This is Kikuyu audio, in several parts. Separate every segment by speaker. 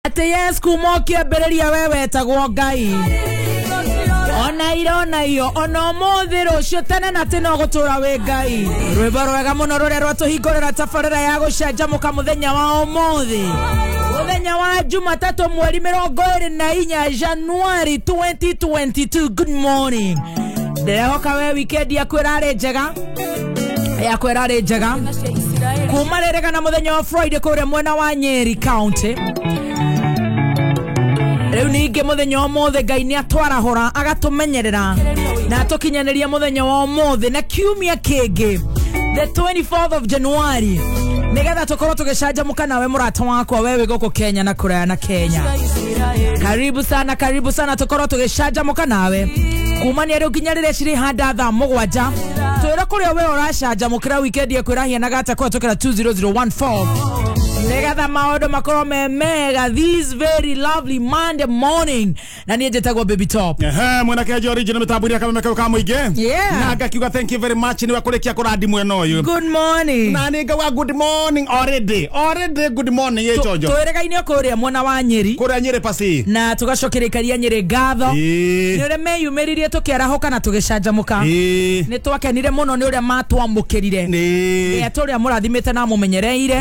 Speaker 1: Atä yes kuma å kä ambä rä ria we wetagwo Ngai ona ira ona iyo ona å må thä rå cio tene na tä no gå tå ra wä Ngai. Rwä mbo rwega må no rå rä a rwatå hingå rä ra tabarä ra ya gå canjamå ka må thenya wa å må thä, må thenya wa Jumatatå, mweri 24 Januari 2022. Good morning, ndĩrehoka we weekend yaku ĩrarĩ njega, yaku ĩrarĩ njega kuma rĩrĩ kana mũthenya wa Friday kũrĩa mwena wa Nyeri County. Rĩu ningĩ mũthenya wa ũmũthĩ Ngai nĩ atwarahũra, agatũmenyerera na atũkinyanĩria mũthenya wa ũmũthĩ na kiumia kĩngĩ, the 24th of January, nĩgetha tũkorwo tũgĩcanjamũka nawe mũrata wakwa, we wĩ gũkũ Kenya na kũraya na Kenya. Karibu sana, karibu sana, tũkorwo tũgĩcanjamũka nawe kumania rĩu nginya rĩrĩa cirĩ handa thaa 7. Twĩre kũrĩa we ũracanjamũkĩra weekend yaku ĩrahianaga atĩa kũhetũkĩra 20014, nĩgetha maũndũ makorwo me mega this very lovely Monday morning. Na niĩ njĩtagwo Baby Top.
Speaker 2: Ehe, mwanake original mitambo kama mekau ka muingi. Na ngakiuga thank you very much niwe kurikia kurandi mwena uyu.
Speaker 1: Good morning.
Speaker 2: Na ni ngauga good morning already. Already good morning ye chonjo.
Speaker 1: Twĩrĩgaine kũrĩa mwena wa Nyeri.
Speaker 2: Kuria Nyeri pasi.
Speaker 1: Na tũgacokeria Nyeri ngatho nĩ ũrĩa meyumĩririe tũkĩarahũka na tũgĩcanjamũka. Nĩ twakenire mũno nĩ ũrĩa matwamũkĩrire, nĩ atũrĩa mũrathimĩte na mũmenyereire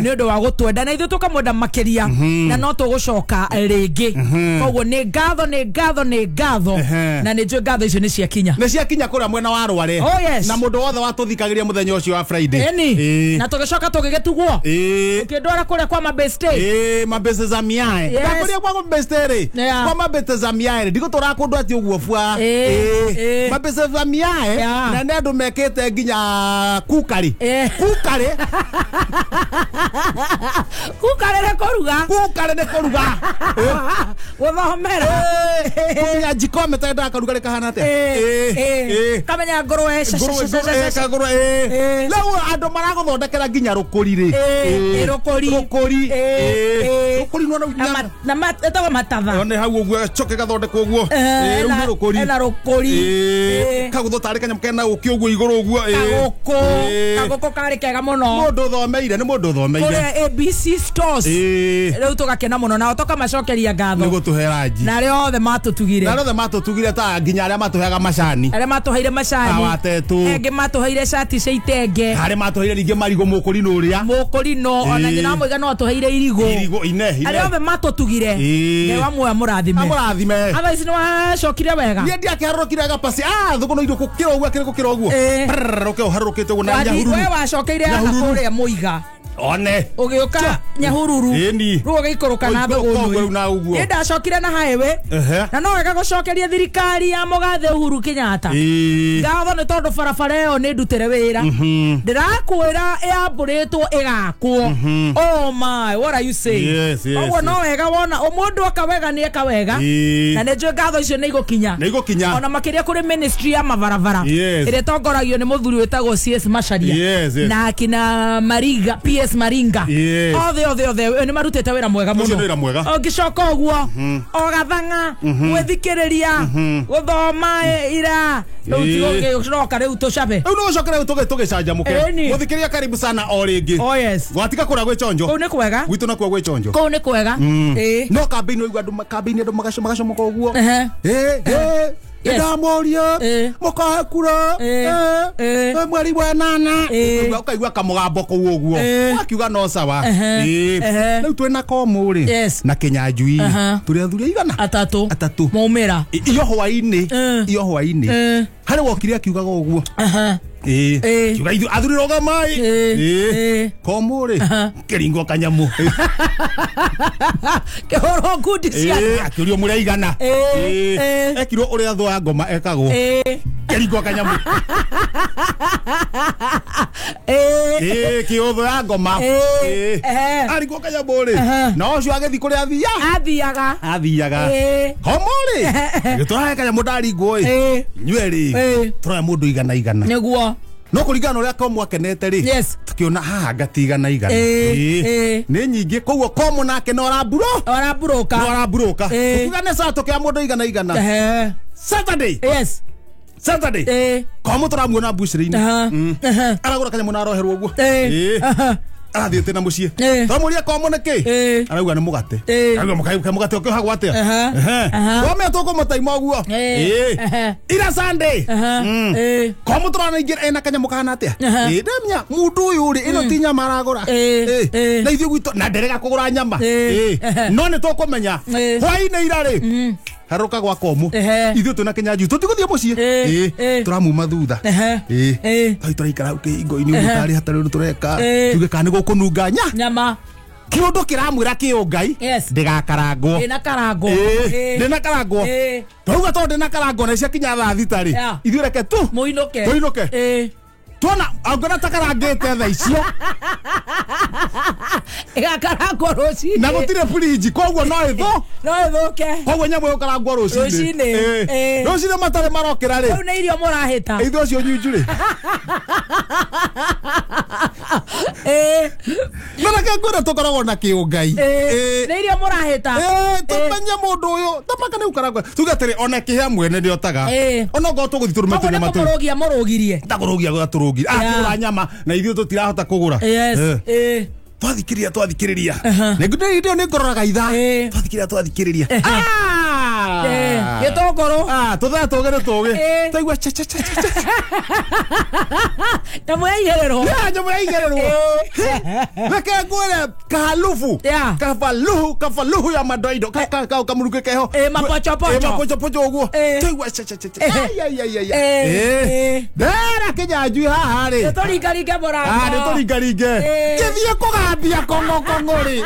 Speaker 1: nĩ ũndũ wa gũtwenda, na ithuĩ tũkamwenda makĩria, na no tũgũcoka rĩngĩ. Koguo nĩ ngatho, nĩ ngatho, nĩ ngatho, na nĩ njũĩ ngatho icio nĩ ciakinya.
Speaker 2: Nĩ ciakinya kũrĩa mwena wa Rware.
Speaker 1: Oh yes.
Speaker 2: Na mũndũ wothe watũthikagĩria mũthenya ũcio wa Friday.
Speaker 1: Ĩni. Na tũgĩcoka tũgĩgĩtugwo ũkĩndwara kũrĩa kwa mabeste.
Speaker 2: Mabeste za miae. Ndakũria kwa mabeste rĩ. Kwa mabeste za miae ndigũtũra kũndũ atĩ ũguo bua. Mabeste za miae na nĩ andũ mekĩte nginya kukari. Kukari.
Speaker 1: Kukari nĩ kũruga.
Speaker 2: Kukari nĩ kũruga.
Speaker 1: Gũthomera.
Speaker 2: Kũmenya jiko mĩtenda karuga rĩkahana atĩa.
Speaker 1: Kamenya ngũrwe.
Speaker 2: Ngũrwe. Rĩu andũ maragũthondekera nginya rũkũri rĩ.
Speaker 1: Rũkũri.
Speaker 2: Rũkũri. Rũkũri no
Speaker 1: na ĩtagwo matatha.
Speaker 2: Nĩ hau ũguo gacoke gathondekwo ũguo. Rĩu nĩ rũkũri.
Speaker 1: Ena rũkũri.
Speaker 2: Kagũthwo tarĩ kanyamũ kena ũkĩ ũguo igũrũ ũguo.
Speaker 1: Kagũkũ. Kagũkũ karĩ kega mũno.
Speaker 2: Mũndũ ũthomeire nĩ mũndũ ũthomeire.
Speaker 1: Kũrĩa ABC Stores. Rĩu tũgakena mũno nao tũkamacokeria ngatho.
Speaker 2: Nĩ gũtũhe ranji.
Speaker 1: Na arĩa othe matũtugire.
Speaker 2: Na arĩa othe matũtugire ta nginya arĩa matũheaga macani.
Speaker 1: Arĩa matũheire macani.
Speaker 2: Awatetũ.
Speaker 1: Angĩ matũheire cati cia itenge.
Speaker 2: Arĩa matũheire ningĩ marigũ mũkũrinũ ũrĩa.
Speaker 1: Mũkũrinũ ona nyina mũiga no atũheire irigũ.
Speaker 2: Irigũ ine.
Speaker 1: Arĩa othe matũtugire. Ngai wa muoyo amũrathime.
Speaker 2: Amũrathime.
Speaker 1: Otherwise nĩ wacokire wega.
Speaker 2: Niĩ ndiakĩharũrũkire wega pasi. Thũkũ no irio gũkĩra ũguo akĩrĩ gũkĩra ũguo. Prrr, ũharũrũkĩte ũguo na Nyahururu.
Speaker 1: We wacokeire haha kũrĩa Mũiga.
Speaker 2: One.
Speaker 1: Ũgĩũka Nyahururu.
Speaker 2: Rĩu
Speaker 1: ũgĩikũrũka na thũgũnũ. Niĩ ndacokire na highway. Na no wega gũcokeria thirikari ya mũgathe Uhuru Kenyatta ngatho nĩ tondũ barabara ĩyo nĩ ndutĩre wĩra. Ndĩrakwĩra ĩambũrĩtwo ĩgakwo. Oh my, what are you saying? Koguo no wega wona mũndũ aka wega nĩ eka wega. Na nĩ njũĩ ngatho icio nĩ igũkinya.
Speaker 2: Nĩ igũkinya.
Speaker 1: Ona makĩria kũrĩ ministry ya mabarabara ĩrĩa ĩtongoragio nĩ mũthuri wĩtagwo CS Macharia na akina Mariga, PS Maringa. Othe othe othe nĩ marutĩte wĩra mwega mũno. Ũngĩcoka ũguo o gathang'a gwĩthikĩrĩria gũthoma ira rĩu tigũgĩcoka rĩu tũcabe.
Speaker 2: Rĩu nĩ ũcoke rĩu tũgĩcanjamũke. Mũthikĩrĩria karibu sana o rĩngĩ.
Speaker 1: Oh yes.
Speaker 2: Gwatiga kũrĩa gwĩ chonjo.
Speaker 1: Kũu nĩ kwega.
Speaker 2: Gwitũ nakuo gwĩ chonjo.
Speaker 1: Kũu nĩ kwega.
Speaker 2: No kambĩini ũigua andũ kambĩini andũ magacomoka ũguo. Ndamoria mũkahe kura mweri wa 8 ũkaigua kamũgambo kũu ũguo wakiuga no sawa. Rĩu twĩna Komũ rĩ na Kĩnyanjui tũrĩ athuri aigana
Speaker 1: atatũ
Speaker 2: atatũ
Speaker 1: maumĩra
Speaker 2: iyo hwainĩ, iyo hwainĩ harĩ wokire akiugaga ũguo. Kiuga ithu athuri rũgamai. Komũ rĩ kĩringwo kanyamũ
Speaker 1: kĩhũrwo ngundi cia
Speaker 2: akĩũrio mũrĩ aigana. Ekirwo ũrĩa thũ ya ngoma ekagwo kĩringwo kanyamũ. Kĩũthũ ya ngoma arigwo kanyamũ rĩ na ũcio agĩthiĩ kũrĩa
Speaker 1: athiaga
Speaker 2: athiaga. Komũ rĩ gĩtũrahe kanyamũ ndaringwo ĩ inyuĩ rĩ tũroya mũndũ igana igana
Speaker 1: nĩguo.
Speaker 2: No kũringana na ũrĩa Komũ akenete rĩ tũkĩona haha ngati igana igana nĩ nyingĩ. Koguo Komũ nake no arambũrũka no arambũrũka. Tũkiuga nĩ sawa tũkĩoya mũndũ igana igana. Saturday.
Speaker 1: Yes.
Speaker 2: Saturday. Komũ tũramuona mbucĩrĩ-inĩ. Aragũra kanyamũ na aroherwo ũguo. Arathiĩte na mũciĩ. Twamuria komo nĩ kĩ? Arauga nĩ mũgate. Arauga mũgate ũkĩohagwo atĩa? Twamenya tũkũmũtaima ũguo. Ira Sunday. Komo tũrona ingĩ ena kanyamũ kahana atĩa? Ndamenya mũndũ ũyũ rĩ ĩno ti nyama aragũra. Na ithuĩ gwitũ na nderega kũgũra nyama. No nĩ tũkũmenya hwainĩ ira rĩ haroka gwa komo ithuĩ twĩna Kĩnyanjui tũtigũthiĩ mũciĩ tũramuma thutha tũi tũraikara hau kĩhingo-inĩ ũguo tarĩ hatarĩ ũndũ tũreka tuge kana nĩ gũkũnunga
Speaker 1: nyama
Speaker 2: kĩũndũ kĩramwĩra kĩũngai ndĩgakarangwo ndĩnakarangwo twauga tondũ ndĩnakarangwo na ciakinya thaa thita rĩ ithuĩ reke tu tũinũke tuona angona takarangĩte thaa icio
Speaker 1: ĩgakarangwo rũcinĩ
Speaker 2: na gũtirĩ fridge koguo no ĩthũke koguo nyamũ ĩgũkarangwo rũcinĩ rũcinĩ matarĩ marokĩra rĩ
Speaker 1: rĩu nĩ irio mũrahĩta
Speaker 2: ithuĩ ũcio nyunju rĩ na reke ngwĩre tũkoragwo na kĩũngai
Speaker 1: nĩ irio mũrahĩta
Speaker 2: tũmenye mũndũ ũyũ tamaka nĩ gũkarangwo tuge atĩrĩ ona kĩhĩa mwene nĩotaga ona okorwo tũgũthiĩ tũrume tũnyama tũu
Speaker 1: kũrũgia mũrũgirie
Speaker 2: takũrũgia gũgatũrũgia akĩgũra nyama na ithuĩ tũtirahota kũgũra twathikĩrĩria nĩ nĩ ngororaga ithaa twathikĩrĩria
Speaker 1: gĩtũngũrũ
Speaker 2: tũthaa tũgĩ nĩ tũgĩ twaigua cha cha cha cha
Speaker 1: nyamũ ya ihererwo
Speaker 2: nyamũ ya ihererwo reke ngwĩre kahalufu kafaluhu ya madoido kamũrukĩ keho mapochopocho ũguo twaigua cha cha cha cha ndera Kĩnyanjui haha rĩ
Speaker 1: nĩtũringaringe mũrango
Speaker 2: nĩtũringaringe kĩthiĩ kũgambia kong'okong'o rĩ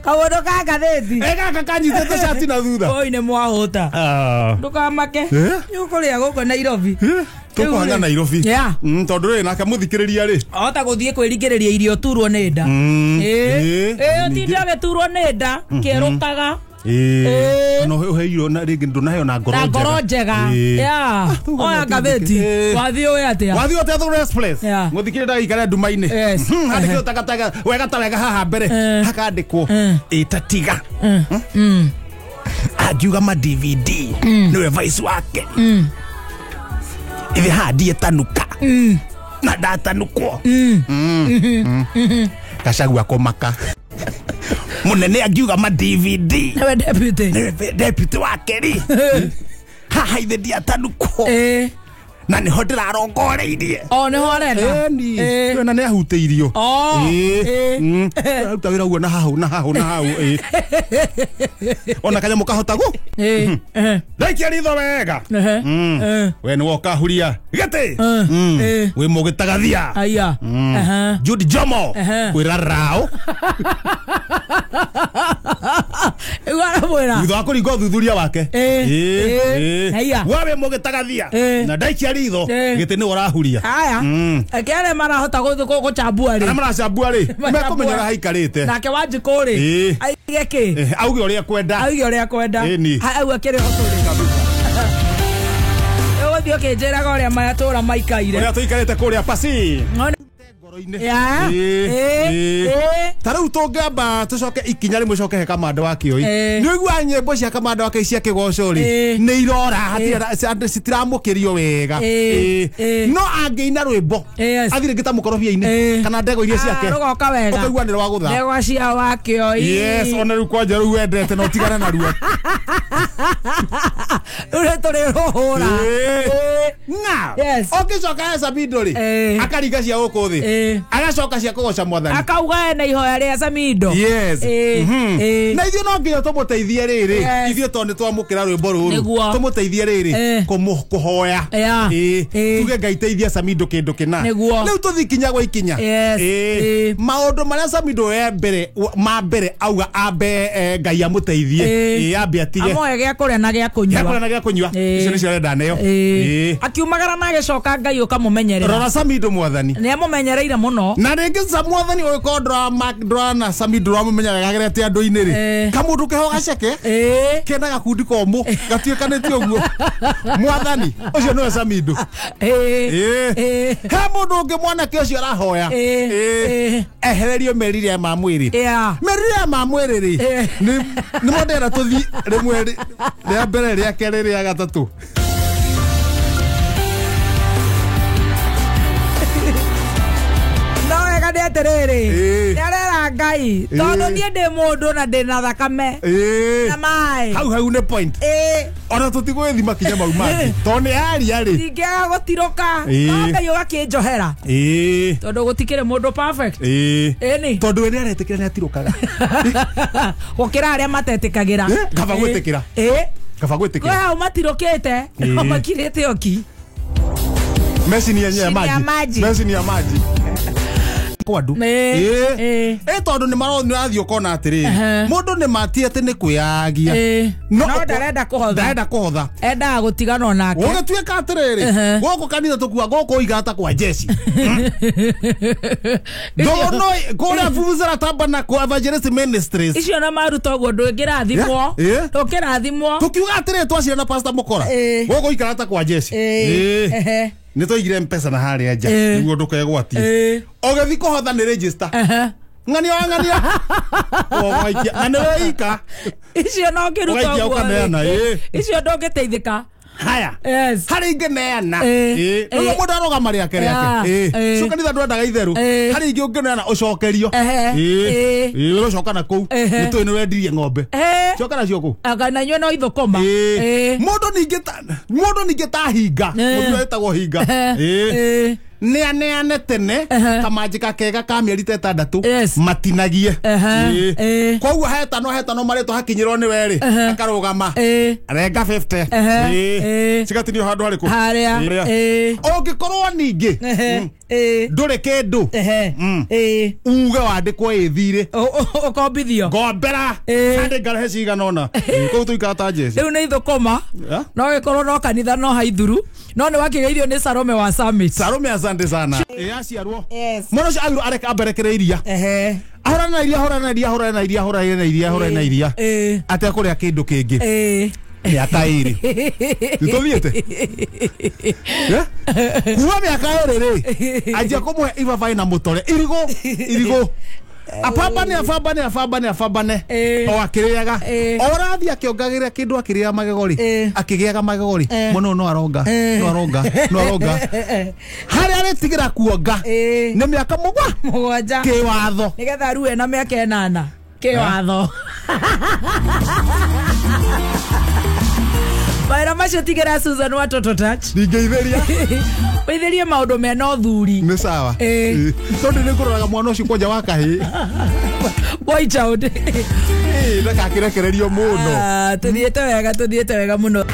Speaker 1: kaũndũ ka ngathĩti
Speaker 2: gaka kanyitĩte cati na thutha
Speaker 1: oi nĩ mwahũta ndũkamake nĩũkũrĩa gũkũ Nairobi
Speaker 2: tũkũhanga Nairobi tondũ rĩ nake mũthikĩrĩria rĩ
Speaker 1: ahota gũthiĩ kwĩringĩrĩria irio turwo nĩ nda ũtinde ũgĩturwo nĩ nda kĩrũkaga
Speaker 2: no ũheirwo na rĩngĩ ndũnaheo na
Speaker 1: ngoro njega oya ngathĩti wathiĩ ũĩ atĩa
Speaker 2: wathiĩ atĩa The Express mũthikĩrĩria ndagaikare nduma-inĩ handĩkĩrwo takataka wega ta wega haha mbere hakandĩkwo ĩtatiga angiuga ma DVD nĩwe vice wake ithe haha ndietanuka na ndatanukwo Gachagua kũmaka munene angiuga ma DVD
Speaker 1: nĩwe deputy
Speaker 2: deputy wake rĩ haha ithe ndiatanukwo na nĩho ndĩrarongoreirie
Speaker 1: o nĩho arenda
Speaker 2: na nĩ ahutĩirio aruta wĩra ũguo na hau na hau na hau ona kanyamũ kahota gũ ndaikia ritho wega we nĩ woka huria gĩtĩ wĩ mũgĩtagathia Jude Jomo kwĩra rao
Speaker 1: aramwĩra
Speaker 2: thutha wa kũringa ũthuthuria wake we wĩ mũgĩtagathia na ndaikia ritho gĩtĩ nĩwe ũrahuria
Speaker 1: aya eke arĩa marahota gũchambua rĩ
Speaker 2: arĩa marachambua rĩ mekũmenya ũrĩa haikarĩte
Speaker 1: nake Wanjikũ rĩ aige kĩ
Speaker 2: auge ũrĩa kwenda
Speaker 1: auge ũrĩa kwenda au akĩrĩ ho tũrĩ ũgũthiĩ ũkĩnjĩraga ũrĩa mayatũra maikaire
Speaker 2: ũrĩa tũikarĩte kũrĩa pasi ngoro-inĩ ta rĩu tũngĩamba tũcoke ikinya rĩmwe coke he Kamanda wa Kĩoi nĩ ũiguaga nyĩmbo cia Kamanda wa Kĩoi cia kĩgoco rĩ nĩ irora citiramũkĩrio wega no angĩina rwĩmbo athiĩ rĩngĩ ta mũkorobia-inĩ kana ndego iria ciake
Speaker 1: rũgoka wega
Speaker 2: ũkaigua nĩ rwa gũtha
Speaker 1: ndegwa cia wa Kĩoi
Speaker 2: yes ona rĩu kwanja rĩu wendete na ũtigane naruo
Speaker 1: rĩu nĩ tũrĩrũhũra
Speaker 2: na ũngĩcoka he Samido rĩ akaringa cia gũkũ thĩ agacoka cia kũgoca mwathani
Speaker 1: akauga ena ihoya rĩa Samido
Speaker 2: yes na ithuĩ no nginya tũmũteithie rĩrĩ ithuĩ tondũ nĩ twamũkĩra rwĩmbo rũrũ tũmũteithie rĩrĩ kũhoya tuge Ngai teithia Samido kĩndũ kĩna rĩu tũthiĩ ikinya gwa ikinya maũndũ marĩa Samido ma mbere auga ambe Ngai amũteithie ambe atige
Speaker 1: amoe gĩa kũrĩa na gĩa kũnyua
Speaker 2: gĩa kũrĩa na gĩa kũnyua icio nĩcio arenda neo
Speaker 1: akiumagara na agĩcoka Ngai ũkamũmenyerera
Speaker 2: rora Samido mwathani
Speaker 1: nĩ amũmenyereire mũno
Speaker 2: na rĩngĩ sa mwathani ũgĩkorwo ndũrana Samido ndũramũmenya wega agerete andũ-inĩ rĩ kamũndũ keho gaceke kena gakundi komũ gatuĩkanĩtie ũguo mwathani ũcio nĩwe Samido he mũndũ ũngĩ mwanake ũcio arahoya ehererio meriria ma mwĩrĩ meriria ma mwĩrĩ rĩ nĩmo ndĩrenda tũthiĩ rĩmwe rĩa mbere rĩa kerĩ rĩa gatatũ
Speaker 1: no wega nĩ atĩ atĩrĩrĩ, nĩ arera Ngai tondũ niĩ ndĩ mũndũ na ndĩ na thakame na maĩ.
Speaker 2: Hau hau nĩ point. Ona tũtigwĩthima kinya mau mangĩ tondũ nĩ aria rĩ,
Speaker 1: ndingĩaga gũtirũka, no Ngai ũgakĩnjohera tondũ gũtikĩrĩ mũndũ perfect. Ĩni
Speaker 2: tondũ we nĩ aretĩkĩra nĩ atirũkaga
Speaker 1: gũkĩra arĩa matetĩkagĩra.
Speaker 2: Kaba gwĩtĩkĩra. Kaba gwĩtĩkĩra.
Speaker 1: Kwĩ hau matirũkĩte, makirĩte oki.
Speaker 2: Messi ni ya maji. Messi ni ya maji. Kwandu. Tondu ni marothi urathiĩ ũkona atĩrĩrĩ, mũndũ nĩ matie atĩ nĩ kwĩyagia,
Speaker 1: no ndarenda kũhotha,
Speaker 2: ndarenda kũhotha,
Speaker 1: endaga gũtigana onake.
Speaker 2: Gũgĩtuĩka atĩrĩrĩ, gũkũ kanitha tũkua gũkũ igata kwa jeshi ndono kũrĩa vuvuzela tamba kwa Evangelist Ministries
Speaker 1: icio na maruta ũguo ndũngĩrathimwo, ndũngĩrathimwo.
Speaker 2: Tũkiuga atĩrĩrĩ, twacira na Pastor Mukora gũkũ ikarata kwa jeshi nä twaigire mpesa na harä a nja niguo ndåkegwatie ågäthi kå hotha nä register ng'ania wa ng'ania ũgaikia na nĩ weika
Speaker 1: icio no ngĩruta
Speaker 2: ũgaikia ũkaneana
Speaker 1: icio ndũngĩteithĩka.
Speaker 2: Haya harĩ ingĩneana rĩu mũndũ arũgama rĩake rĩake cio kanitha ndwendaga itherũ, harĩ ingĩ ũngĩneana ũcokerio ũcoka na kũu nĩ tũĩ nĩ wendirie ng'ombe coka nacio kũu
Speaker 1: na inyuĩ no ithũkũma.
Speaker 2: Mũndũ ningĩ ta hinga, mũndũ wĩtagwo hinga nĩ aneane tene kamanjĩka kega ka mĩeri ta ĩtandatũ matinagie, koguo hetano hetano marĩtwa hakinyĩrwo nĩ werĩ akarũgama renga 50 cigatinio handũ harĩkũ
Speaker 1: harĩa.
Speaker 2: Ũngĩkorwo ningĩ ndũrĩ kĩndũ uge wandĩkwo ĩ thirĩ
Speaker 1: ũkombithio
Speaker 2: ngombera handĩ ngarehe cigana ũna kũu tũikara ta jeshi.
Speaker 1: Rĩu nĩ ithũkũma no gĩkorwo no kanitha no haithuru no nĩ wakĩgeithio nĩ Salome wa Summit.
Speaker 2: Salome asante sana. Aciarwo mwana ũcio agĩrwo areka amberekere iria, ahorana na iria, ahorana na iria, ahorana na iria, ahorana na iria, ahorana na iria atekũrĩa kĩndũ kĩngĩ mĩaka ĩrĩ. Nĩtũthiĩte kuma mĩaka ĩrĩ rĩ, anjia kũmũhe ibabaĩ na mũtore irigũ irigũ abambane abambane abambane abambane o akĩrĩaga o ũrathiĩ akĩongagĩrĩra kĩndũ akĩrĩaga magego rĩ, akĩgĩaga magego rĩ, mwana ũyũ no aronga no aronga no aronga harĩa arĩtigĩra kuonga nĩ mĩaka mũgwanja kĩwatho
Speaker 1: nĩgetha arue na mĩaka 8 kĩwatho. Maĩra macio tigĩra Susan wa Toto Touch
Speaker 2: ndingĩitheria
Speaker 1: ũitherie maũndũ mena ũthuri
Speaker 2: nĩ sawa tondũ nĩ ngũroraga mwana ũcio kwanja wa kahĩĩ
Speaker 1: boy child
Speaker 2: ndakakĩrekererio mũno.
Speaker 1: Tũthiĩte wega, tũthiĩte wega mũno.